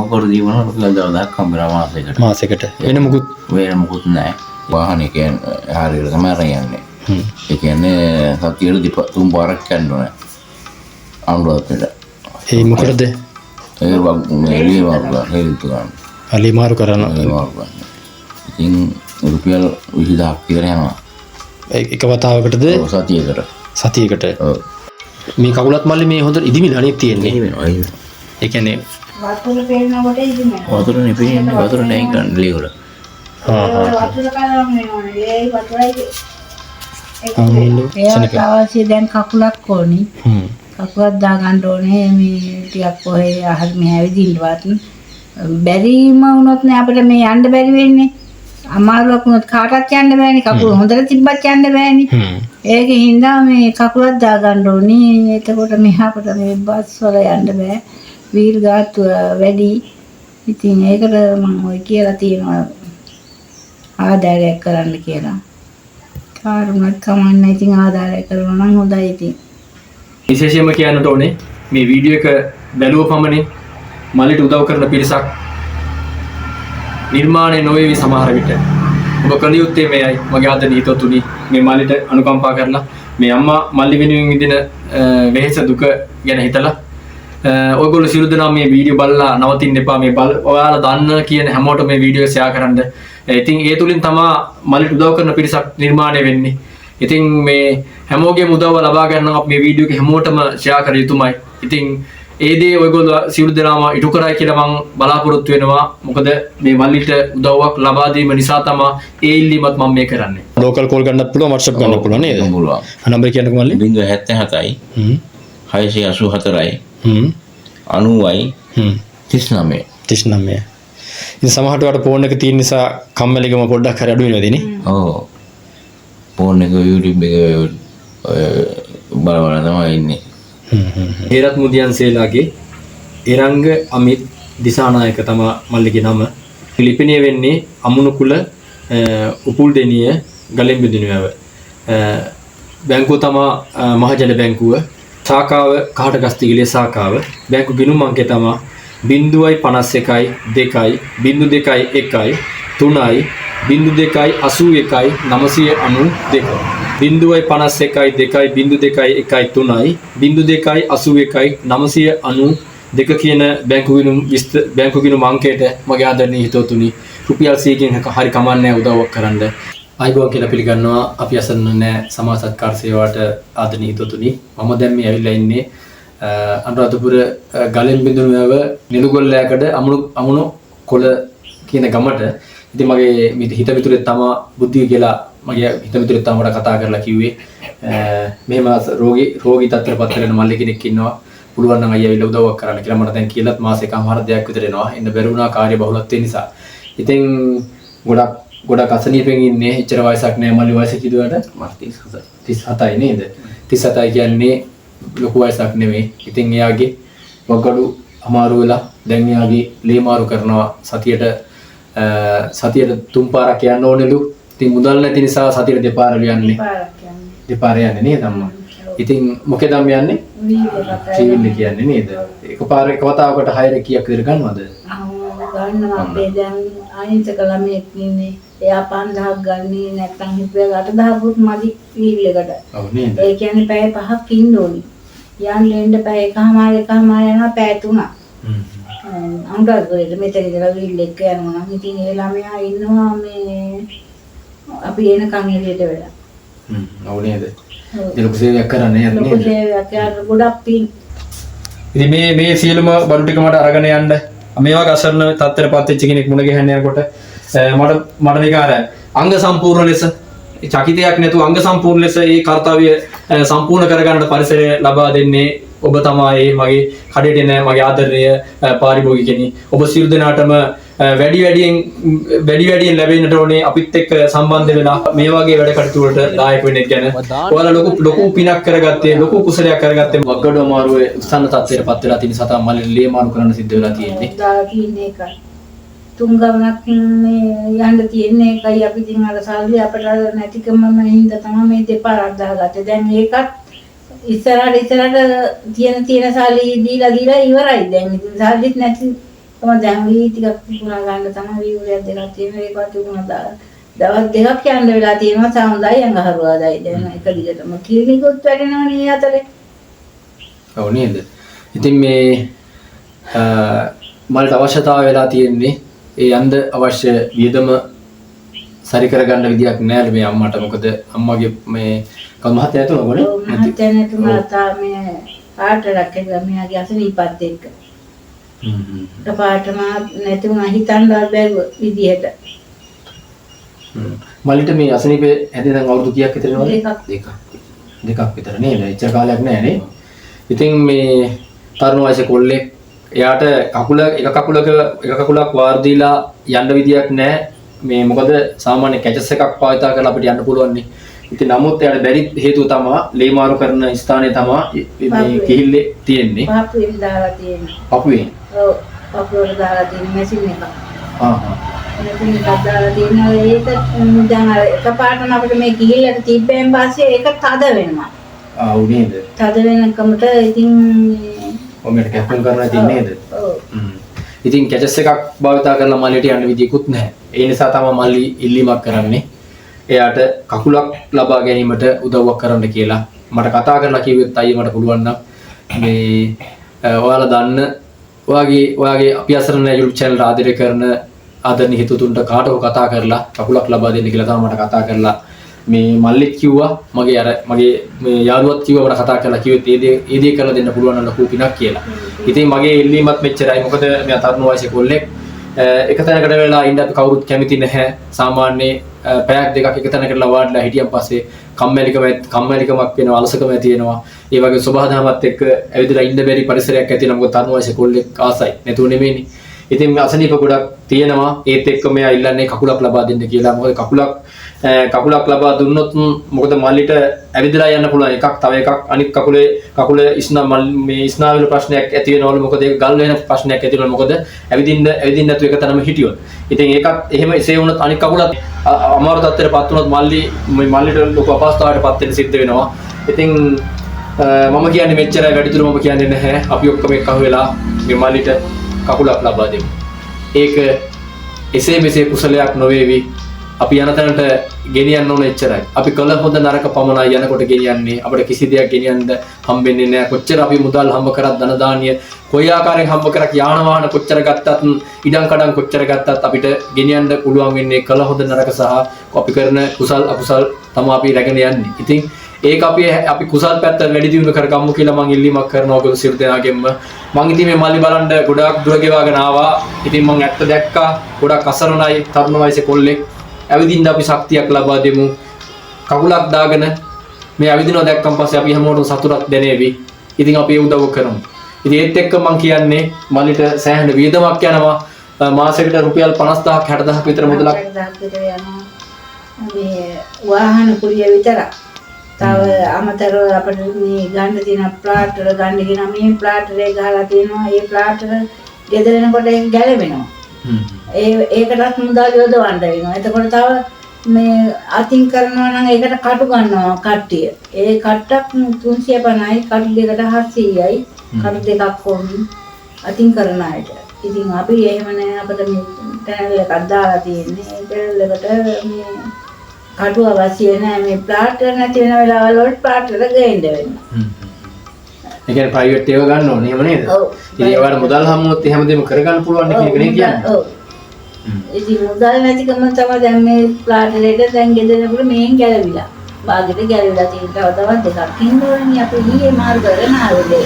වග්ගඩු දීවන රුපියල් 10,000ක් හම්බ වෙනවා මාසෙකට. මාසෙකට. වෙන මොකුත් වෙන මොකුත් නැහැ. වාහනේ කියන්නේ හරියට තමයි අරන් යන්නේ. ඒ කියන්නේ සතියට තුන් පාරක් යන්න ඕනේ. අනුරාධපුරට. ඒ මොකටද? ඒ මේ ලේ මාරු ගන්න, හේතු ගන්න. ලේ මාරු කරන්න. ලේ මාරු ගන්න. ඉතින් රුපියල් 20,000ක් විතර යනවා. එක වතාවකටද? ඔව්, සතියකට. සතියකට. ඔව්. මේ කකුලත් මල්ලි මේ හොඳට ඉදිමිලා නේ තියෙන්නේ. ඉදිමෙනවා. ඒ කියන්නේ වතුර පේනකොට ඉදිමෙනවා. වතුර නේ පේන්නේ, වතුර නෑ ගන්න ලේ වල. හා හා. වතුර කලවම් වෙනවනේ. ලේ වතුරයි. සෙනඟ. එයාට අවශ්‍ය දැන් කකුලක් ඕනි. කකුලක් දාගන්න ඕනේ මේ ටිකක් කොහේ හරි මෙහා ඇවිදින්නවත්. බැරිම වුණොත් නේ අපිට මේ යන්න බැරි වෙන්නේ. අමාරුවක් වුණොත් කාටවත් යන්න බෑනේ. කකුල හොඳට තිබ්බත් යන්න බෑනේ. ඒකෙන් හින්දා මේ කකුලක් දාගන්න ඕනේ. එතකොට මෙහා අපිට මේ බස් වල යන්න බෑ. වීල් ගාත්තු වැඩි. ඉතින් ඒකට මම ඔය කියලා තියෙනවා ආධාරයක් කරන්න කියලා. කාරුණත් කමන්න ඉතින් ආධාරයක් කරනවා නම් හොඳයි ඉතින්. විශේෂයෙන්ම කියන්නට ඕනේ මේ වීඩියෝ එක බැලුව පමණින් මල්ලිට උදව් කරන පිරිසක් නිර්මාණය නොවේවි සමහර විට. ඔබ කළ යුත්තේ මෙයයි මගේ ආදරණීය හිතවතුනි, මේ මල්ලිට අනුකම්පා කරලා මේ අම්මා මල්ලි වෙනුවෙන් විඳින වෙහෙස දුක ගැන හිතලා ඔයගොල්ලෝ සියලු දෙනා මේ වීඩියෝ බලලා නවතින්න එපා. මේ ඔයාලා දන්න කියන හැමෝටම මේ වීඩියෝ ෂෙයා කරන්න. ඉතින් ඒ තුලින් තමා මල්ලිට උදව් කරන පිරිසක් නිර්මාණය වෙන්නේ. ඉතින් මේ හැමෝගේම උදව්ව ලබා ගන්න නම් අපි මේ වීඩියෝ එක හැමෝටම ෂෙයා කර යුතුමයි. ඉතින් ඒ දේ ඔයගොල්ලෝ සියලු දෙනාම ඉටු කරයි කියලා මං බලාපොරොත්තු වෙනවා. මොකද මේ මල්ලිට උදව්වක් ලබා දීම නිසා තමා ඒ ඉල්ලීමත් මම මේ කරන්නේ. ලෝකල් කෝල් ගන්නත් පුළුවන්, WhatsApp ගන්නත් පුළුවන් නේද? පුළුවන්. නම්බර් කියන්නකෝ මල්ලි. 077යි 684යි 90යි 39. 39. ඉතින් සමහරට ඔයාලට ෆෝන් එක තියෙන නිසා කම්මැලිකම පොඩ්ඩක් හරි අඩු වෙනවා තියෙන්නේ. ඔව්. ෆෝන් එක YouTube එක ඔය බල බල තමයි ඉන්නේ. හේරත් මුදියන්සේලාගේ එරංග අමිත් දිසානායක තමා මල්ලිගේ නම. ලිපිනය වෙන්නේ අමුණුකුල උපුල්දෙනිය ගලෙන් බිඳුණු වැව. බැංකුව තමා මහජන බැංකුව. ශාඛාව කහටගස්තිගිලිය ශාඛාව. බැංකු ගිණුම් අංකය තමා 0.51 2 0.21 3 0.81 992. 0.51 2 0.21 3 0.81 992 කියන බැංකු ගිණුම් අංකයට මගේ ආදරණීය හිතවතුනි රුපියල් 100කින් හරි කමක් නැහැ උදව්වක් කරන්න. ආයුබෝවන් කියලා පිළිගන්නවා අපි අසරණ නෑ සමාජ සත්කාර සේවාවට ආදරණීය හිතවතුනි. මම දැන් මේ ඇවිල්ලා ඉන්නේ අනුරාධපුර ගලෙන් බිඳුණු වැව නෙළුගොල්ලෑකඩ අමුණු කොළ කියන ගමට. ඉතින් මගේ හිත මිතුරෙක් තමා බුද්ධිය කියලා මගේ හිත මිතුරෙක් තමා මට කතා කරලා කිව්වේ මෙහෙම රෝගී තත්ත්වයට පත් වෙන මල්ලි කෙනෙක් ඉන්නවා, පුළුවන් නම් අයියා ඇවිල්ලා උදව්වක් කරන්න කියලා. මට දැන් කියලාත් මාස එකමාර දෙයක් විතර එනවා. එන්න බැරි වුණා කාර්ය බහුලත්වය නිසා. ඉතින් ගොඩක් අසනීපෙන් ඉන්නේ. එච්චර වයසක් නෑ මල්ලි. වයස කිදුවට මට 37යි. 37යි නේද? 37යි කියන්නේ ලොකු වයසක් නෙමෙයි. ඉතින් එයාගේ වගඩු අමාරු වෙලා දැන් එයාගේ ලේ මාරු කරනවා සතියට තුන් පාරක් යන්න ඕනෙලු. ඉතින් මුදල් නැති නිසා සතියට දෙපාරලු යන්නේ. දෙපාර යන්නේ නේද අම්මා? ඉතින් මොකේද අම්මා යන්නේ? ත්‍රිවිල් කියන්නේ නේද? එකපාර එක වතාවකට හයර කීයක් විතර ගන්නවද? ගන්නවා අපේ දැන් අහිංසක ළමයෙක් ඉන්නේ. එයා 5000ක් ගන්නේ නැත්නම් රුපියල් 8000කුත් මදි වීල් එකට. ඔව් නේද? ඒ කියන්නේ පැය 5ක් ඉන්න ඕනි. යන්න එන්න පැය එකමාර එකමාර යනවා පැය 3ක්. අනුරාධපුරේට මෙතන ඉඳලා වීල් එක යනවා නම් ඉතින් ඒ ළමයා ඉන්නවා මේ අපි එනකන් එළියට වෙලා. ඔව් නේද? ඉතින් ලොකු සේවයක් කරන්නේ නේද? ලොකු සේවයක් යාට ගොඩක් පිං. ඉතින් මේ සියලුම බඩු ටික මට අරගෙන යන්න. මේ වගේ අසරණ තත්ත්වයට පත් වෙච්ච කෙනෙක් මුණ ගැහෙන්න යනකොට මට නිකන් අර අංග සම්පූර්ණ ලෙස චකිතයක් නැතුව අංග සම්පූර්ණ ලෙස ඒ කර්තව්‍ය සම්පූර්ණ කරගන්නට පරිසරය ලබා දෙන්නේ ඔබ තමයි මගේ කඩේට එන මගේ ආදරණීය පාරිභෝගිකෙනි. ඔබ සියලු දෙනාටම වැඩි වැඩියෙන් ලැබෙන්නට ඕනේ අපිත් එක්ක සම්බන්ධ වෙලා මේ වගේ වැඩ කටයුතු වලට දායක වෙන එක ගැන. ඔයාලා ලොකු පිනක් කරගත්තේ, ලොකු කුසලයක් කරගත්තේ. වග්ගඩු අමාරුවේ උත්සන්න තත්ත්වයට පත් වෙලා තියෙන සතා මල්ලි ලේ මාරු කරන්න සිද්ධ වෙලා තියෙන්නේ. දාලා තියෙන එකයි. තුන් ගමනක් මේ යන්න තියෙන එකයි. අපි ඉතින් අර සල්ලි අපට අර නැතිකමම හින්දා තමයි මේ දෙපාරක් දාගත්තේ. දැන් ඒකත් ඉස්සරහට තියෙන සල්ලි දීලා දීලා ඉවරයි. දැන් ඉතින් සල්ලිත් නැති තමයි දැන් වී ටිකක් විකුණා ගන්න තමයි වී උරයක් දෙකක් තියෙනවා. ඒකවත් විකුණා දාලා දවස් දෙකක් යන්න වෙලා තියෙනවා. සමුදාය අඟහරුවාදයි දැන් එක දිගටම ක්ලිනිකුත් වැඩෙනවනේ ඒ අතරේ. ඔව් නේද? ඉතින් මේ මල්ට අවශ්‍යතාවය වෙලා තියෙන්නේ ඒ යන්න අවශ්‍ය වියදම සරි කරගන්න විදියක් නෑ මේ අම්මට. මොකද අම්මගේ මේ කවුද මහත්තයා නැතුණා කොනේ? ඔව් මහත්තයා නැතුණා. තා මේ පාට රැකලා මෙයාගේ අසනීපත් එක්ක. පාටම නැති වුණා හිතන්නවත් බැරුව විදියට. මල්ලිට මේ අසනීපේ හැදෙන දැන් අවුරුදු කීයක් විතර වෙනවද? දෙකක්. දෙකක් විතර නේද? එච්චර කාලයක් නෑ නේ. ඉතින් මේ තරුණ වයසේ කොල්ලෙක් එයාට කකුල එක කකුලක එක කකුලක් වාර දීලා යන්න විදියක් නෑ. මේ මොකද සාමාන්‍ය කැචස් එකක් භාවිතා කරලා අපිට යන්න පුළුවන් නේ. ඉතින් නමුත් එයාට බැරි හේතුව තමා ලේ මාරු කරන ස්ථානය තමා මේ කිහිල්ලේ තියෙන්නේ. පපුවෙන් දාලා තියෙන්නේ. පපුවෙන්? ඔව් පපුවට දාලා තියෙන මැෂින් එකක්. ආ හා. මැෂින් එකක් දාලා තියෙනවා. ඒක දැන් අර එකපාරටම අපිට මේ කිහිල්ලට තිබ්බෙන් පස්සේ ඒක තද වෙනවා. ආ ඔව් නේද? තද වෙනකමට ඉතින් ඔව් මේකට කැප්පන් කරනවා ඉතින් නේද? ඔව්. ඉතින් කැචස් එකක් භාවිතා කරලා මල්ලිට යන්න විදියකුත් නැහැ. ඒ නිසා තමයි මල්ලි ඉල්ලීමක් කරන්නේ. එයාට කකුලක් ලබා ගැනීමට උදව්වක් කරන්න කියලා. මට කතා කරලා කිව්වෙත් අයියේ මට පුළුවන් නම් මේ ඔයාලා දන්න ඔයාගේ අපි අසරණ YouTube channel එකට ආදරය කරන ආදරණීය හිතවතුන්ට කාට හෝ කතා කරලා කකුලක් ලබා දෙන්න කියලා තමයි මට කතා කරලා මේ මල්ලිත් කිව්වා. මගේ අර මගේ මේ යාළුවත් කිව්වා මට කතා කරලා කිව්වෙත් ඒ දේ කරලා දෙන්න පුළුවන් නම් ලොකු පිනක් කියලා. ඉතින් මගේ ඉල්ලීමත් මෙච්චරයි. මොකද මෙයා තරුණ වයසේ කොල්ලෙක්. එක තැනකට වෙලා ඉන්න අපි කවුරුත් කැමති නැහැ. සාමාන්‍ය පැයක් දෙකක් එක තැනකටලා වාඩිලා හිටියන් පස්සේ කම්මැලිකමක් වෙනවා, අලසකම ඇති වෙනවා. ඒ වගේ ස්වභාවධමත් එක්ක ඇවිදලා ඉන්න බැරි පරිසරයක් ඇති වෙනවා. මොකද තරුණ වයසේ කොල්ලෙක් ආසයි. නැතුව නෙමෙයිනේ. ඉතින් මේ අසනීප ගොඩක් තියෙනවා. ඒත් එක්ක මෙයා ඉල්ලන්නේ කකුලක් ලබා දෙන්න කියලා. මොකද කකුලක් ලබා දුන්නොත් මොකද මල්ලිට ඇවිදලා යන්න පුළුවන් එකක් තව එකක් අනිත් කකුලේ මේ ස්නායු ප්‍රශ්නයක් ඇති වෙනවලු. මොකද ඒක ගල් වෙන ප්‍රශ්නයක් ඇති වෙනවලු. මොකද ඇවිදින්න නැතුව එක තැනම හිටියොත්. ඉතින් ඒකත් එහෙම එසේ වුණොත් අනිත් කකුලත් අමාරු තත්ත්වයට පත් වුණොත් මල්ලි මේ මල්ලිට ලොකු අපහසුතාවයකට පත් වෙන්න සිද්ධ වෙනවා. ඉතින් මම කියන්නේ මෙච්චරයි, වැඩිදුර මම කියන්නේ නැහැ. අපි ඔක්කොම එක්ක අහු වෙලා මේ මල්ලිට කකුලක් ලබා දෙමු. ඒක එසේ මෙසේ කුසලයක් නොවේවි. අපි යන තැනට ගෙනියන්න ඕන එච්චරයි. අපි කළ හොඳ නරක පමණයි යනකොට ගෙනියන්නේ. අපිට කිසි දෙයක් ගෙනියන්න හම්බෙන්නේ නෑ. කොච්චර අපි මුදල් හම්බ කරත්, ධන දානිය කොයි ආකාරයෙන් හම්බ කරත්, යාන වාහන කොච්චර ගත්තත්, ඉඩම් කඩම් කොච්චර ගත්තත් අපිට ගෙනියන්න පුළුවන් වෙන්නේ කළ හොඳ නරක සහ අපි කරන කුසල් අකුසල් තමයි අපි රැගෙන යන්නේ. ඉතින් ඒක අපි කුසල් පැත්ත වැඩි දියුණු කරගමු කියලා මං ඉල්ලීමක් කරනවා ඔයගොල්ලෝ සියලු දෙනාගෙන්ම. මං ඉතින් මේ මල්ලි බලන්න ගොඩාක් දුර ගෙවාගෙන ආවා. ඉතින් මං ඇත්ත දැක්කා. ගොඩක් අසරණයි, තරුණ වයසේ කොල්ලෙක්. ඇවිදින්න අපි ශක්තියක් ලබා දෙමු. කකුලක් දාගෙන මේ ඇවිදිනවා දැක්කන් පස්සේ අපි හැමෝටම සතුටක් දැනේවි. ඉතින් අපි ඒ උදව් කරමු. ඉතින් ඒත් එක්ක මං කියන්නේ මල්ලිට සෑහෙන වියදමක් යනවා. මාසෙකට රුපියල් 50000ක් 60000ක් විතර මුදලක් 60000ක් විතර යනවා. මේ වාහන කුලිය විතරක්. තව අමතරව අපිට මේ ගන්න තියෙන ප්ලාට් වල ගන්න කියන මේ ප්ලාට් එකේ ගහලා තියෙනවා. ඒ ප්ලාට් එක ගෙදර එනකොට ඒක ගැලවෙනවා. ඒකටත් මුදල් යොදවන්න වෙනවා. එතකොට තව මේ අතින් කරනවා නම් ඒකට කටු ගන්නවා කට්ටිය. ඒ කට්ටක් 350යි, කටු දෙකට 700යි, කටු දෙකක් ඕනි අතින් කරන අයට. ඉතින් අපි එහෙම නෑ. අපිට මේ ටැනල් එකක් දාලා තියෙන්නේ. ඒ ටැනල් එකට මේ කටු අවශ්‍ය නෑ. මේ ප්ලාට් එක නැති වෙන වෙලාවල් වලට ප්ලාට් එක ගේන්න වෙනවා. ඒ කියන්නේ ප්‍රයිවට් ඒවා ගන්න ඕනේ එහෙම නේද? ඔව්. ඉතින් ඒවට මුදල් හම්බුනොත් හැමදේම කරගන්න පුළුවන් නේ කියන එක නේ කියන්නේ. ඔව්. ඉතින් මුදල් නැතිකම තමයි දැන් මේ ප්ලාට් එකට දැන් ගෙදරනකොට මේන් ගැලවිලා. බාගෙට ගැලවිලා තියෙන තව දවස් දෙකක් ඉන්න ඕනේ. අපි ඊයේ මාරු කරගෙන ආවේ.